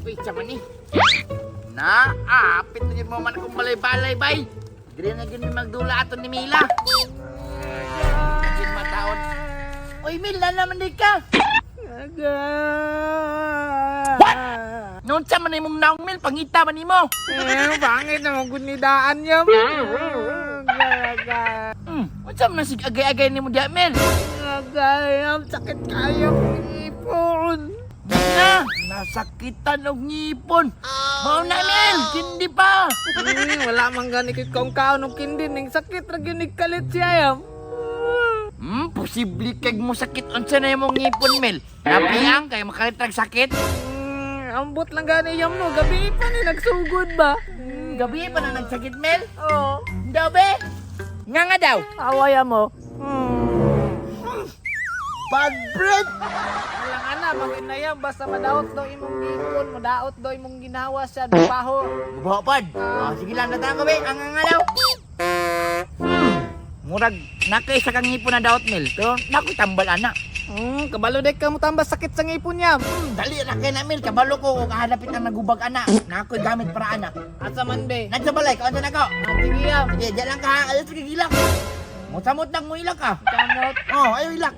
Uy, sama ni. Na, apit na yun mo man akong balay-balay, bay. Diri na yun may magdula ato ni Mila. Yun mataon. Uy, Mil, na naman di ka. What? Noon sa man imong naong, Mil, pangita man nimo. Eh, pangit na magunidaan niya. Unsa man sig agay-agay nimo diya, Mil? Agayam, sakit kayo ipon. Na, nasakitan og ngipon. Mao na, Mil, kindi pa. Wala man gani kay kaong kaon og kindi ning sakit ra gyud ni kalit siya yam. Posible kag mo sakit unsa na imong ngipon, Mil. Napiang kay makalit rag sakit. Ambot lang gani yam no, gabi pa ni nagsugod ba? Gabi pa na nagsakit, Mel. Oo. Daw, be. Nga nga daw. Awaya mo. Bad breath. Walang ana, maganda yan. Basta madaot daw imong ngipon, madaot daw imong ginawa siya, dupaho. Gubaw pod. Ah, sige lang, natang ko, be. Ang nga daw. Murag, nakaisa kang ngipon na daot, Mel. Pero nakoy tambal, ana. Kabalo dek ka mo tambas sakit sa ngipon niya. Dali ra kay na, Mel. Kabalo ko kung kahanapit ang nagubag, ana. Nakoy gamit para, ana. Asa man be? Nagsa balay, kaunsa na ko. Ah, sige yam. Sige, diyan lang ka, ha. Ayo, sige, gilak. Musamot lang mo ilak, ka. Kamot, Oh, ayo ilak.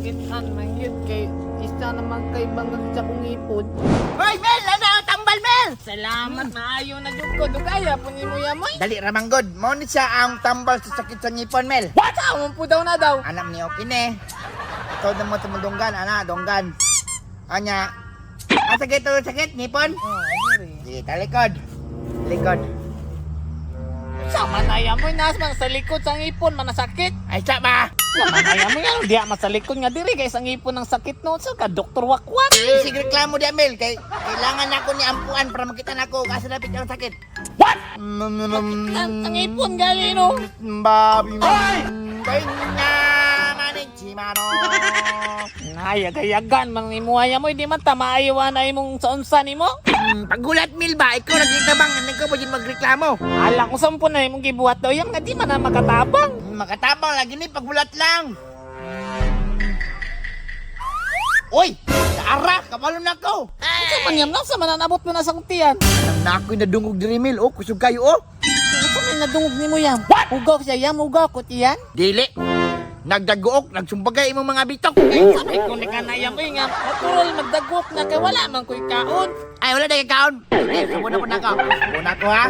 magitan man yun kay isa naman kay bangag sa kong ipon. Hoy, Mel! Ano? Tambal, Mel! Salamat, maayo na jud ko. Dugaya po nimo yamoy. Dali, ramanggod. Mao ni siya ang tambal sa sakit sa ngipon, Mel. What? Amon po daw na daw. Anak ni okay ne. Ikaw na mo sa mga donggan, ana, donggan. Anya, ah, sakit to, sakit, ngipon. Oh, dire. Sige, talikod. Likod. Sama na yamoy nas man sa likod sa ngipon manasakit. Ay, sa ba? Sama na yamoy ano diya man sa likod nga diri kay sa ngipon ang sakit no. So ka Doktor Wakwak. Sige, reklamo di, Amel. Kay, kailangan ako ni ampuan para makita na ako kasi napit ang sakit. What? Ang ngipon gali no. Babi. Ay! Kanya manichimano. Nayagayagan man nimo yamoy di man ta maayo na imong saunsa nimo. Pagulat, Mil ba? Ikaw nagkitabang, ikaw ba yun magreklamo? Ala ko sampun na imong gibuhat daw yang nga di man na makatabang. Makatabang lagi ni pagbulat lang. Uy! Taara! Kabalo na ko! Unsa man yam sa man nabot mo na sa tiyan. Alam na ako'y nadungog diri Mil. Oh, kusog kayo oh. Unsa man nadungog nimo yam? Ugaw siya yam, ugaw ko tiyan. Dili. Nagdaguok, nagsumbagay imong mga bitok. Sabi ko ni kanayam oy nga natural magdagok na kay wala man ko'y kaon. Ay, wala na kaon. Sige, subo na po na ako. Subo na ako ha.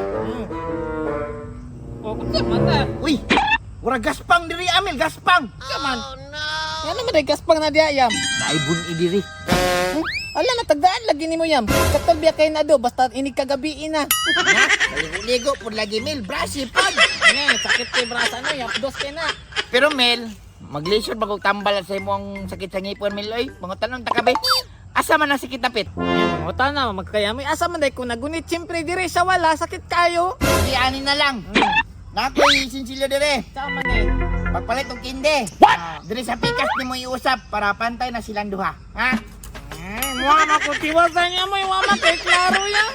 O unsa man na? Uy! Mura gaspang diri Amil, gaspang. Unsa man? Yan naman ay gaspang na diya yam. Naibon idiri. Ala natagdaan lagi nimo yam. Katol biya kay na do basta inig kagabi na. Ha? Ligo-ligo po lagi Mil, brasi pod. Nga sakit kay brasa no yam dos kay na. Pero Mel, maglisod bagong tambal sa imong sakit sa ngipon Mil oy. Mga tanong ta kabe. Asa man ang sakit dapit? Yan mga na magkayamoy asa man day ko nagunit siyempre dire sa wala sakit kayo. Sige, ani na lang. Nakoy sinsilyo dire. Sa man eh. Pagpalit og kinde. What? Dire sa pikas nimo iusap para pantay na silang duha. Ha? Wama ko tiwasan niya mo, wama kay klaro yan.